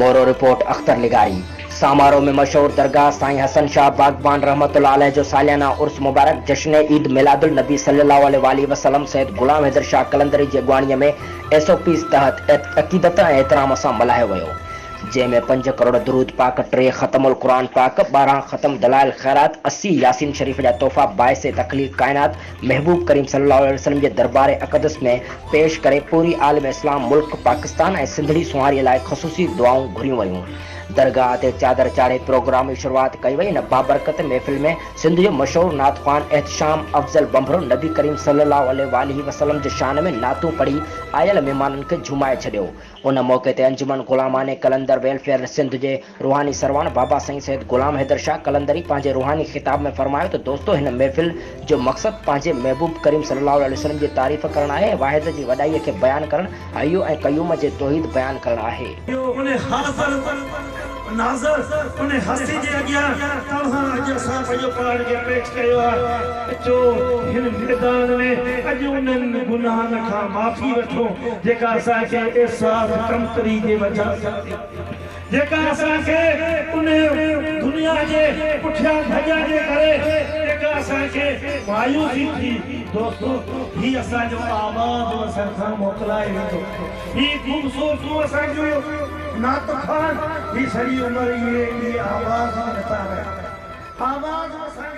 Moro, report, Akhtar لغاري، سامارو ۾ مشهور درگاهه سائين حسن شاهه باغبان رحمة الله عليه جو ساليانه عرس مبارڪ جشن عيد ميلاد النبي صلي الله عليه واٰله وسلم سيد غلام حيدر شاهه قلندري جي اڳواڻي ۾ ايس او پيز تحت عقيدت ۽ احترام سان ملهايو ويو. جنهن ۾ پنج ڪروڙ درود پاڪ، ٽي ختم القرآن پاڪ، 12 ختم دلائل خيرات، 80 ياسين شريف جا تحفا باعث تخليق ڪائنات محبوب ڪريم صلي الله عليه وسلم جي دربار اقدس ۾ پيش ڪري پوري عالم اسلام، ملڪ پاڪستان ۽ سنڌڙي سونهاري لاء خصوصي دعائون گهريون ويون. درگاهه تي چادر چاڙهي پروگرام جي شروعات ڪئي وئي. ان بابرڪت محفل ۾ سنڌ جو مشهور نعت خوان احتشام افضل ڀنڀرو نبي ڪريم صلي الله عليه واٰله وسلم جي شان ۾ نعتون پڙهي آيل مهمانن کي جهومائي ڇڏيو. ان موقعي تي انجمن غلامانه قلندر ويلفيئر سنڌ جي روحاني سرواڻ بابا سائين سيد غلام حيدر شاهه قلندري پنهنجي روحاني خطاب ۾ فرمايو ته دوستو هن محفل جو مقصد پنهنجي محبوب ڪريم صلي الله عليه وسلم جي تعريف ڪرڻ آهي ۽ واحد جي وڏائي کي بيان ڪرڻ حي ۽ قيوم جي توحيد بيان ڪرڻ آهي. ان حاضر ناظر ان هستي جي اڳيان توهان اڄ اسان پنهنجو پاڻ کي پيش ڪيو آهي. اچو هن ميدان ۾ اڄ انهن گناهن کان معافي وٺون جيڪا اسان کي احساس ڪمتري جي وجهه سان ٿي، جيڪا اسان کي ان دنيا جي پٺيان ڀڄڻ جي ڪري جيڪا اسان کي مايوسي ٿي. دوستو هي اسان جو آواز اسان کان موڪلائي ويندو. هي خوبصورتون اسان جو نعت خوان هي سڄي عمر اهي اهي آواز ئي نٿا رهن. آواز اسان.